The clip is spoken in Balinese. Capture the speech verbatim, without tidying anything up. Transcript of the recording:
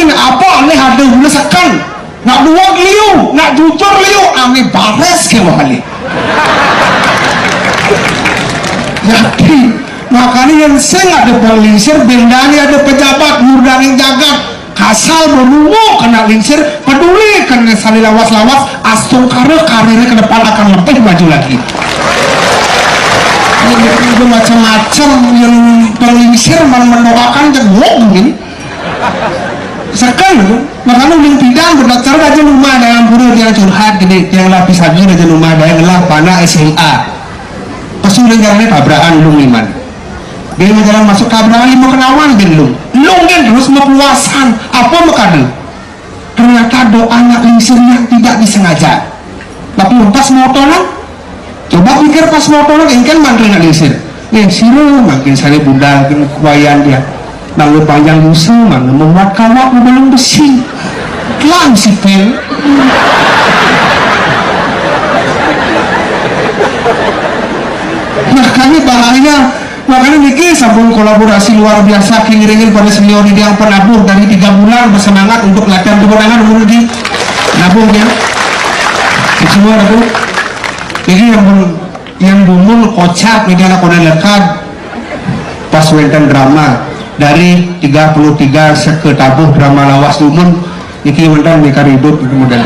Apa ané ada guna seken? Nak duweg liu, nak jujur liu, ané baris ké wali. Jadi, makanya yang sing ada pang lingsir, béndané ada pejabat, murdaning jagat, kasal menunggu kena lingsir, peduli kena sané lawas-lawas, astungkara karirnya ke depan akan lebih maju lagi. Ini macam-macam yang pang lingsir mendoakan jenguk mungkin. Seken, makanya ulun pindah berdaftar aja rumah dalam pura dia curhat gini, yang lapis lagi aja rumah dia ngelah panak S M A. Pas ulun jalannya tabrakan ulun iman. Dia jalan masuk tabrakan lima kenawan gin ulun. Ulun gin terus mau keluasan, apa makanya? Ternyata doa nak lingsir yang tidak disengaja. Tapi pas motoran, coba pikir pas motoran, engken mantri nak lingsir. Eh, sira makin sare budal kena kuayan dia. Nang panjang musuh mana memuat kawat belum besi. Kelam sipil. Nah, kami bahaya. Makanya niki sampun kolaborasi luar biasa, ngiringin para senior ini yang penabuh dari tiga bulan bersemangat untuk latihan kemenangan menurut di nabung ya. Semua nabung. Ini yang bun-, yang bumun kocak ini anak kona lekad pas wenten drama dari tiga puluh tiga seketabuh drama lawas dumun. Niki wenten niki ribut gitu model.